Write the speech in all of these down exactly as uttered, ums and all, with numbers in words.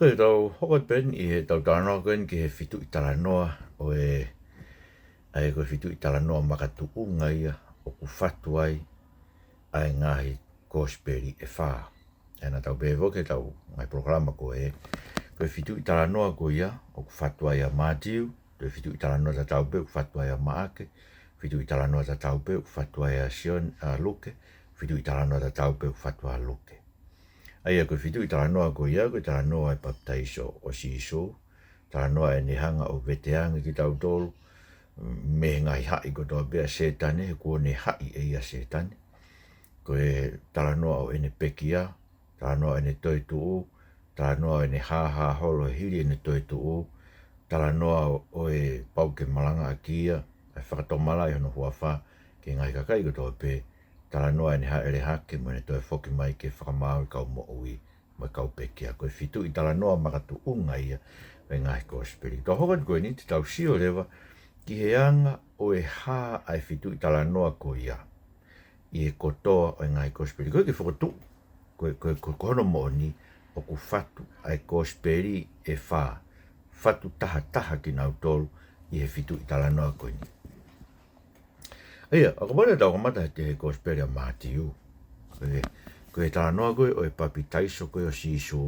Ko e tau hoko atu pē eni ʻi heʻetau talanoa ko eni ki he fituʻi talanoa ʻo e, ʻa ia ko e fituʻi talanoa makatuʻunga ia ʻoku fatu ai ʻa e ngaahi kosipeli ʻe fā. ʻE naʻa tau pehē foki heʻetau ngaahi polokalama ko ē, ko e fituʻi talanoa ko ia ʻoku fatu ai ʻa Mātiu, ko e fituʻi talanoa tatau pē ʻoku fatu ai ʻa Maʻake, fituʻi talanoa tatau pē ʻoku fatu ai ʻa Sione, ʻa Luke, fituʻi talanoa tatau pē ʻoku fatu ai ʻa Luke. ʻA ia ko e fituʻi talanoa ko ia, ko e talanoa ʻo e papitaiso ʻo Sīsū, talanoa ʻene hanga ʻo veteange kitautolu mei he ngaahi haʻi kotoa pē ʻa Sētane, he kuo ne haʻi ʻe ia ʻa Sētane. Ko e talanoa ʻo ʻene pekia, talanoa ʻo ʻene toetuʻu, talanoa ʻo ʻene hāhā holo hili ʻene toetuʻu, talanoa ʻo e pau ke malangaʻaki ia, ʻa e fakatomala ʻi hono huafa ki he ngaahi kakai kotoa pē, talanoa ʻene hāʻele hake mo ʻene toe foki mai ke fakamaau e kau moʻui mo e kau pekia. Ko e fituʻi talanoa makatuʻunga ia ʻo e ngaahi kosipeli. Tau hoko atu ko eni te tau sio leva ki he anga ʻo e hā ʻa e fituʻi talanoa ko ia ʻi he kotoa ʻo e ngaahi kosipeli. Ko e ke fokotuʻu, ko e, ko e, ko e, ko hono moʻoni ʻoku fatu ʻa e kosipeli ʻe fā, fatu taha taha kinautolu ʻi he fituʻi talanoa ko eni. ʻA ia, ʻa ka mole tau kamata he, he kosipeli ʻa Mātiu. Ko e, ko e talanoa ko ē ʻo e papitaiso ko ē ʻo Sīsū,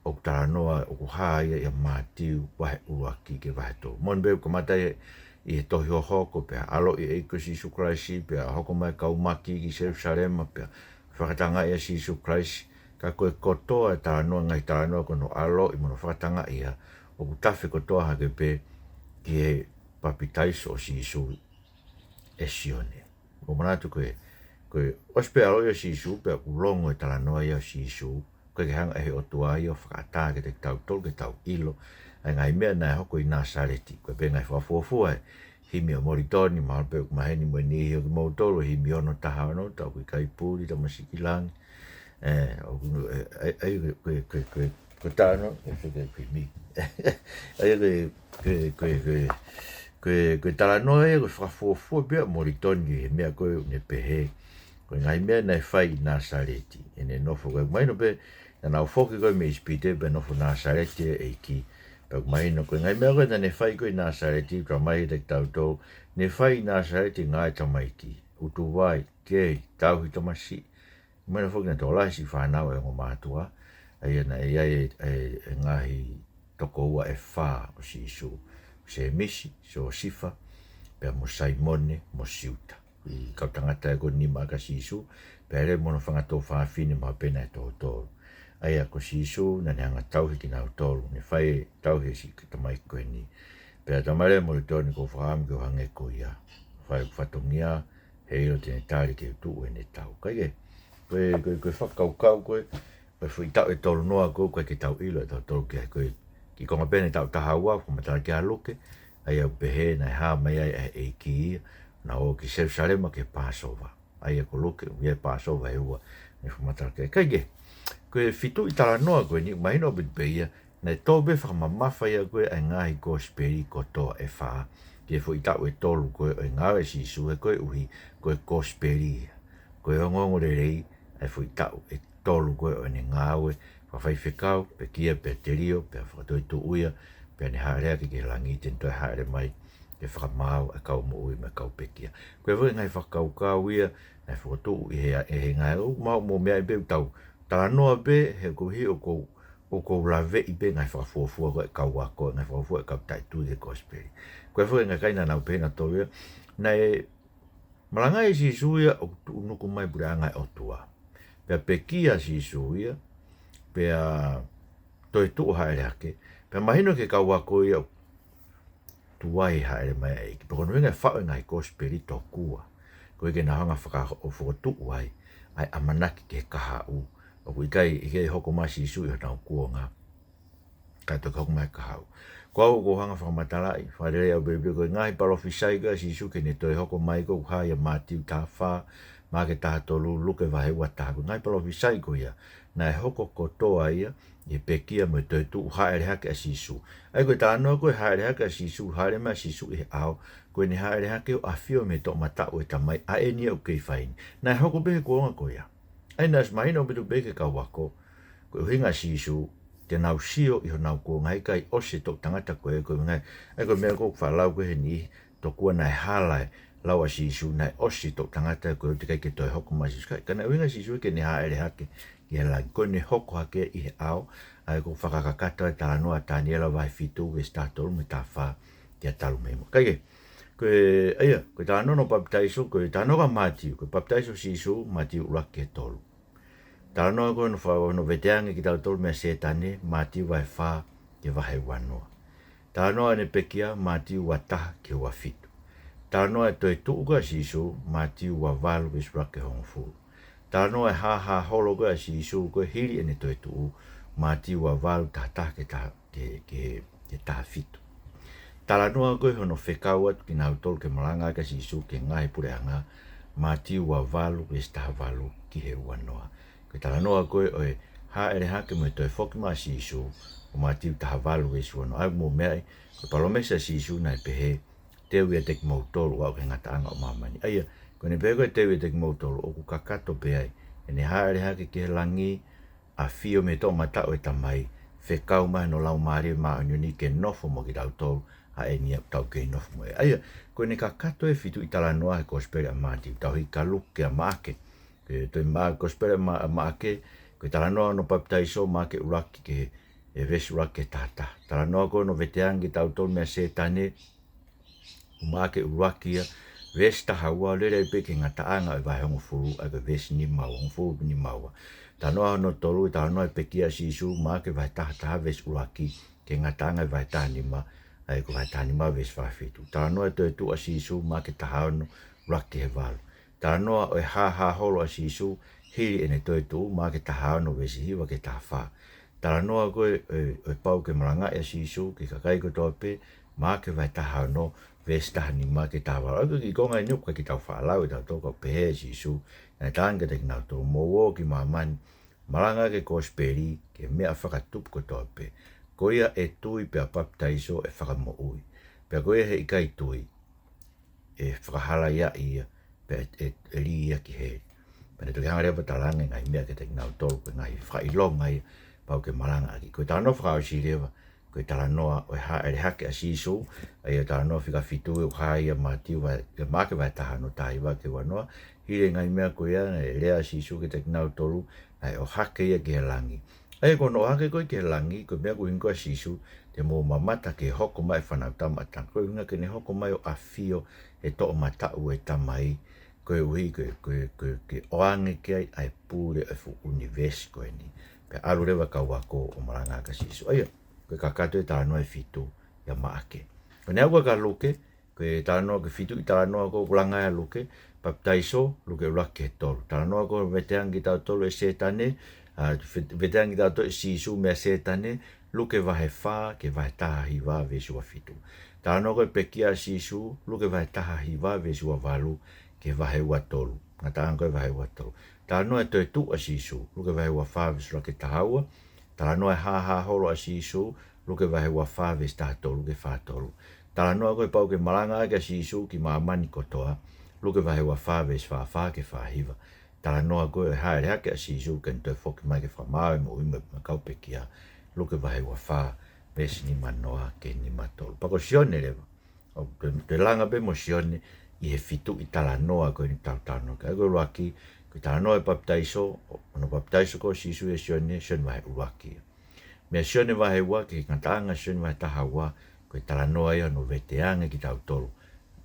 ʻoku talanoa, ʻoku hā ia ʻia Mātiu vahe ʻuluaki ki he vahe tolu. Moʻoni pē ʻoku kamata ia ʻi he tohi hohoko, pea ʻaloʻi ʻe he ʻEiki ko Sīsū Kalaisi, pea hoko mai kau maki ki Selūsalema, pea fakatangaʻi ʻa Sīsū Kalaisi. Ka ko e kotoa e talanoa, ngaahi talanoa ko hono ʻaloʻi mo hono fakatangaʻi ia, ʻoku tafe kotoa hake pē ki he papitaiso ʻo Sīsū ʻe Sione. ʻOku ou manatu ko e, ko e ʻosi pē ʻaloʻi ʻa Sīsū, pea ʻoku longo e talanoa ia ʻo Sīsū, ko e ke hanga ʻe he ʻOtua ia ʻo fakaʻatā kiate kitautolu ke tau ʻilo ʻa e ngaahi meʻa naʻe hoko ʻi Nāsaleti. Ko e pē ngaahi fakafuofua e himi ʻa Molitoni, mahalo pē ʻoku maheni mo e niʻihi ʻo kimoutolu, himi ono taha ono, tau kui kai puli, tamasiʻi ki langi. ʻE, ʻoku, ʻe, ʻe, ʻe, ko e, ko e, ko e, ko e talanoa, ʻe, ko e, ko e, ko e, ko e, ko e, ko e, ko e, ko e, ko e talanoa ia, ko e fakafuofua pē ʻa Molitoni, he meʻa ko ē ʻoku ne pehē. Ko e ngaahi meʻa naʻe fai ʻi Nāsaleti, ʻene nofo ko ē. Mahino pē, naʻa nau foki ko ē mei ʻIsipite, pea nofo Nāsaleti e ʻEiki. Pea ʻoku mahino ko e ngaahi meʻa ko ē naʻa ne fai ko ē ʻi Nāsaleti, ka mai te tautolu, ne fai ʻi Nāsaleti ngaahi tamaiki. ʻUtuvai, kei, tauhi tamasiʻi, Mahino foki naʻe tokolahi siʻi fānau ʻa e ongo mātuʻa, ʻa ia naʻe ʻi ai e, e, e ngaahi tokoua ʻe fā ʻo Sīsū, Sēmisi, Siosifa, pea mo Saimone, mo Siuta. ʻI he kau tangata ē ko ē nima ʻa Sīsū, pea lele mo hono fanga tuofāfine mahalo pē naʻe toko tolu. ʻA ia ko Sīsū naʻa ne hanga tauhi kinautolu, ne fai e tauhi e siʻi tamaiki ko eni. Pea talamai leva ʻe Molitoni, ʻoku ou fakaʻamu ke u hangē ko ia, fai ʻeku fatongia, heiʻilo te ne tali ke u tuʻu heʻene tau. Kae kehe, ko e, ko e, ko e fakakaukau ko ē, ko e foʻi taʻu ʻe tolu noa ko ē, ʻoku ʻikai ke tau ʻilo ʻe tautolu ki ai, ko e kiʻi konga pē ʻeni taʻu taha ua, ko e matala ki ai ʻa Luke, ʻa ia ʻoku pehē naʻe hā mai ai ʻa e ʻEiki ia, naʻa nau ō ki Selūsalema ki he Pāsova. ʻA ia ko Luke, ʻoku ʻi ai e Pāsova ʻe ua, ne fakamatala ki ai. Kae kehe, ko e fituʻi talanoa ko eni, mahino ʻaupito pē ia, naʻe tō pē fakamamafa ia ko ē ʻa e ngaahi kosipeli kotoa ʻe fā, ki he foʻi taʻu ʻe tolu ko ē ʻo e ngāue ʻa Sīsū, he koeʻuhi ko e kosipeli ia. Ko e ongoongolelei ʻa e foʻi taʻu ʻe tolu ko ē ʻo ʻene ngāue, fakafaifekau, pekia, pea telio, pea fakatoetuʻu ia, pea ne hāʻele hake ki he langi, te ne toe hāʻele mai ke fakamaau ʻa e kau moʻui mo e kau pekia. Ko e foʻi ngaahi fakakaukau ia naʻe fokotuʻu ʻi he, ʻi he ngaahi, ʻoku mau, mau meaʻi pē ʻoku tau talanoa pē, he koeʻuhi ʻoku ou, ʻoku ou laveʻi pē ngaahi fakafuofua ko ē ʻa e kau ako, ngaahi fakafuofua ʻa e kau taʻetui ki he kosipeli. Ko e foʻi ngaahi kaina naʻa nau pehē nautolu ia, naʻe malangaʻi ʻe Sīsū ia ʻoku tuʻunuku mai Puleʻanga ʻo e ʻOtua. Pea pekia ʻa Sīsū ia, pea toetuʻu, hāʻele hake, pea mahino ki he kau ako ia ʻoku tuai e hāʻele mai ʻa e ʻEiki. Pea ko hono ʻuhinga e faʻu e ngaahi kosipeli tokua, koeʻuhi ke nau hanga faka-, ʻo fokotuʻu ai ʻa e ʻamanaki ki he kahaʻu. ʻOku ʻikai, ʻikai hoko mai ʻa Sīsū ʻi honau kuonga, kae toki hoko mai e kahaʻu. Ko au ʻoku ou hanga fakamatalaʻi, fakalelei ʻaupito pē ko e ngaahi palofisai ko ē ʻa Sīsū ki heʻene toe hoko mai ko ē ʻoku hā ʻia Mātiu taha fā, Maʻake taha tolu, Luke vahe ua taha. Ko e ngaahi palofisai ko ia, naʻe hoko kotoa ia ʻi he pekia mo e toetuʻu, hāʻele hake ʻa Sīsū. ʻA ia ko e talanoa ko ē hāʻele hake ʻa Sīsū, hāʻele mai ʻa Sīsū ʻi he ʻao, ko ʻene hāʻele hake ʻo ʻafio mei he toʻomataʻu ʻo e Tamai, ʻa eni ia ʻoku kei fai ni. Naʻe hoko pē he kuonga ko ia. ʻA ia naʻe ʻosi mahino ʻaupito pē ki he kau ako, ko e ʻuhinga ʻa Sīsū, te nau sio ʻi honau kuonga, ʻikai ʻosi e toʻu tangata ko ē, ko e ʻuhinga ia, ʻa ia ko e meʻa ʻoku faʻa lau ko ē he niʻihi, tokua naʻe hala e lau ʻa Sīsū, naʻe ʻosi e toʻu tangata ko ē, ʻoku teʻeki ai ke toe hoko mai ʻa Sīsū. Ka, ka naʻe ʻuhinga ʻa Sīsū ke ne hāʻele hake ki he langi. Ko ʻene hoko hake ʻi he ʻao, ʻa ia ʻoku fakakakato e talanoa ʻa Taniela vahe fitu veesi taha tolu mo e taha fā, ke talu mei muʻa. Kae kehe, ko e, ʻa ia, ko e talanoa hono papitaiso, ko e talanoa ʻa Mātiu, ko e papitaiso ʻa Sīsū, Mātiu ʻuluaki ki he tolu. Talanoa ko ē hono fa-, hono veteange kitautolu meia Sētane, Mātiu vahe fā ki he vahe uanoa. Talanoa ʻene pekia, Mātiu ua taha ki he ua fitu. Talanoa e toetuʻu ko ē ʻa Sīsū, Mātiu ua valu veesi ʻuluaki ki he hongofulu. Talanoa e hāhā holo ko ē ʻa Sīsū ko ē hili ʻene toetuʻu, Mātiu ua valu taha taha ki he taha, ki he, ki he, ki he taha fitu. Talanoa ko ē hono fekau atu kinautolu ke malangaʻaki ʻa Sīsū ki he ngaahi puleʻanga, Mātiu ua valu veesi taha valu ki he uanoa. Ko e talanoa ko ē ʻo e hāʻele hake mo e toe foki mai ʻa Sīsū, ʻo Mātiu taha valu veesi uanoa. ʻA ia mou meaʻi, ko e palōmesi ʻa Sīsū naʻe pehē, teu ʻiate kimoutolu ʻo aʻu ki he ngataʻanga ʻo māmani. ʻA ia, ko ʻene pehē ko ē teu ʻiate kimoutolu, ʻoku kakato pē ai ʻene hāʻele hake ki he langi, ʻafio mei he toʻomataʻu ʻo e Tamai, fekau mai hono Laumālie Māʻoniʻoni ke nofo mo kitautolu, ʻa eni ʻoku tau kei nofo mo ia. ʻA ia, ko ʻene kakato e fituʻi talanoa he Kosipeli ʻa Mātiu, tauhi kia Luke, kia Maʻake. Ko e toe ma-, Kosipeli ʻa Ma-, ʻa Maʻake, ko e talanoa hono papitaiso, Maʻake ʻuluaki ki he, e veesi ʻuluaki ki he taha taha. Talanoa ko ē hono veteange kitautolu meia Sētane, ʻo Maʻake ʻuluaki ia, veesi taha ua, lele ai pē ki he ngataʻanga ʻo e vahe hongofulu, ʻa ia ko e veesi nima ua, hongofulu nima ua. Talanoa hono tolu, talanoa e pekia ʻa Sīsū, Maʻake vahe taha taha veesi ʻuluaki, ki he ngataʻanga ʻo e vahe taha nima, ʻa ia ko e vahe taha nima veesi fā fitu. Talanoa e toetuʻu ʻa Sīsū, Maʻake taha ono, ʻuluaki ki he valu. Talanoa ʻo e hāhā holo ʻa Sīsū, hili ʻene toetuʻu, Maʻake taha ono veesi hiva ki he taha fā. Talanoa ko ē, ʻo e, ʻo e pau ke malangaʻi ʻa Sīsū ki he kakai kotoa pē, Maʻake vahe taha ono, veesi taha nima ki he taha valu. ʻA ia ko e kiʻi konga eni ʻoku ʻikai ke tau faʻa lau ʻe tautolu ka ʻoku pehē ʻe Sīsū, naʻe talaange kiate kinautolu, mou ō ki māmani, malangaʻaki e Kosipeli ki he meʻa fakatupu kotoa pē. Ko ia ʻe tui pea papitaiso ʻe fakamoʻui. Pea ko ia he ʻikai tui, ʻe fakahalaiaʻi ia, pea ʻe, ʻe, ʻe lī ia ki heli. Pea ne toki hanga leva ʻo talaange e ngaahi meʻa kiate kinautolu, ko e ngaahi fakaʻilonga ia ʻoku pau ke malangaʻaki. Ko e talanoa fakaʻosi leva, ko e talanoa ʻo e hāʻele hake ʻa Sīsū, ʻa ia talanoa fika fitu ʻoku hā ia Mātiu vahe, ʻe Maʻake vahe taha ono taha hiva ki he uanoa, hili e ngaahi meʻa ko ia, naʻe lea ʻa Sīsū kiate kinautolu, naʻe ʻohake ia ki he langi. ʻA ia ko hono ʻohake ko ē ki he langi, ko e meʻa ʻoku ʻuhinga ko ē ʻa Sīsū, te mou mamata ki he hoko mai e Fānautama ʻa Tāna. Ko e ʻuhinga ke ne hoko mai ʻo ʻafio he toʻomataʻu ʻo e Tamai, koeʻuhi ke, ke, ke, ke ʻoange ki ai ʻa e pule ʻo e fuʻu ʻunivēsi ko eni. Pea ʻalu leva e kau ako ʻo malangaʻaki ʻa Sīsū. ʻA ia, ko e kakato e talanoa ʻe fitu ʻia Maʻake. Ko ʻene aʻu ko ē kia Luke, ko e talanoa, ko e fituʻi talanoa ko ē ʻoku langa ai ʻa Luke, papitaiso, Luke ʻuluaki ki he tolu. Talanoa ko ē veteange kitautolu ʻe Sētane, ʻa, vet-, veteange kitautolu ʻe Sīsū meia Sētane, Luke vahe fā ki he vahe taha hiva veesi ua fitu. Talanoa ko ē pekia ʻa Sīsū, Luke vahe taha hiva veesi ua valu ki he vahe ua tolu. Ngataʻanga ko ē vahe ua tolu. Talanoa e toetuʻu ʻa Sīsū, Luke vahe ua fā veesi ʻuluaki ki he taha ua. Talanoa e hāhā holo ʻa Sīsū, Luke vahe ua fā veesi taha tolu ki he fā tolu. Talanoa ko ē pau ke malangaʻaki ʻa Sīsū ki māmani kotoa, Luke vahe ua fā veesi fā fā ki he fā hiva. Talanoa ko ē ʻo e hāʻele hake ʻa Sīsū ke ne toe foki mai ke fakamaau e moʻui mo e kau pekia, Luke vahe ua fā veesi nima noa ki he nima tolu. Pea ko Sione leva, ʻoku toe, toe langa pē mo Sione ʻi he fituʻi talanoa ko eni ʻoku tau talanoa ki ai. Ko e ʻuluaki, ko e talanoa e papitaiso, ʻo, hono papitaiso ko ē ʻo Sīsū ʻe Sione, Sione vahe ʻuluaki. Meia Sione vahe ua ki he ngataʻanga ʻo Sione vahe taha ua, ko e talanoa ia hono veteange kitautolu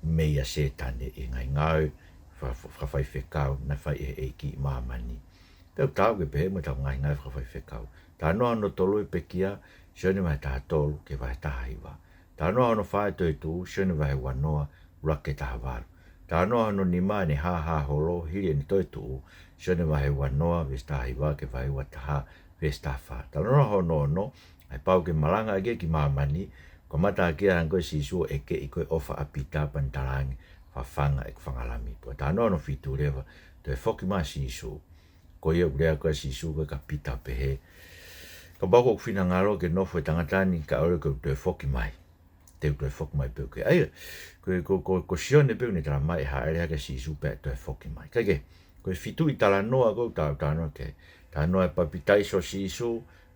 meia Sētane ʻi he ngaahi ngāue fa-, fa-, fakafaifekau naʻe fai ʻe he ʻEiki ʻi māmani. Pea ʻoku taau ke pehē mo ʻetau ngaahi ngāue fakafaifekau. Talanoa hono tolu e pekia, Sione vahe taha tolu ki he vahe taha hiva. Talanoa hono fā e toetuʻu, Sione vahe ua noa, ʻuluaki ki he taha valu. Talanoa hono nima ʻene hāhā holo hili ʻene toetuʻu, Sione vahe ua noa veesi taha hiva ki he vahe ua taha veesi taha fā. Talanoa hono ono, ʻa e pau ke malangaʻaki ia ki māmani, kamata ʻaki ia hangē ko ē ʻa Sīsū ʻo ʻekeʻi ko ē ʻofa ʻa Pita pea ne talaange, fafanga ʻeku fanga lami. Pea talanoa hono fitu leva, toe foki mai ʻa Sīsū. Ko ia ʻoku lea ko ē ʻa Sīsū ko ē kia Pita ʻo pehē, kapau ko hoku finangalo ke nofo e tangata ni, kae ʻoua ke u toe foki mai, te u toe foki mai pē au ki ai. ʻA ia, ko, ko, ko, ko Sione pē ʻoku ne talamai ʻe hāʻele hake ʻa Sīsū pea ʻe toe foki mai. Kae kehe, ko e fituʻi talanoa ko ē ʻoku tau talanoa ki ai. Talanoa e papitaiso ʻo Sīsū,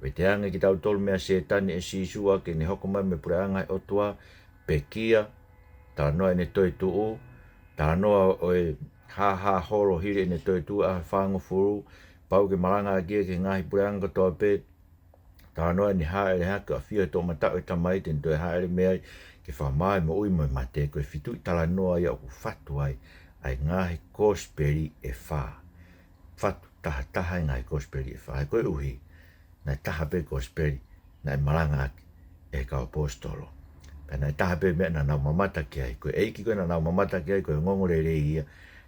Ko e teange kitautolu meia Sētane ʻe Sīsū ʻaki ʻene hoko mai mei he puleʻanga ʻo e ʻOtua, pekia, talanoa ʻene toetuʻu, talanoa ʻo e hāhā holo hili ʻene toetuʻu ʻaho ʻe fāngofulu, pau ke malangaʻaki ia ki he ngaahi puleʻanga kotoa pē, talanoa ʻene hāʻele hake ʻo ʻafio he toʻomataʻu ʻo e Tamai te ne toe hāʻele mei ai ke fakamaau e moʻui mo e mate. Ko e fituʻi talanoa ia ʻoku fatu ai ʻa e ngaahi kosipeli ʻe fā. Fatu tahataha e ngaahi kosipeli ʻe fā. He koeʻuhi, naʻe taha pē kosipeli naʻe malangaʻaki ʻe he kau ʻaposetolo. Pea naʻe taha pē meʻa naʻa nau mamata ki ai. Ko e ʻEiki ko ē naʻa nau mamata ki ai, ko e ongoongolelei ia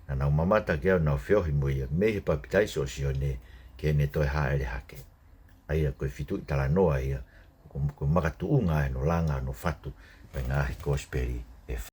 naʻa nau mamata ki ai ʻo nau feohi mo ia, mei he papitaiso ʻo Sione ki heʻene toe hāʻele hake. ʻA ia ko e fituʻi talanoa ia, ko, ko e makatuʻunga ʻa hono langa hono fatu ʻo e ngaahi kosipeli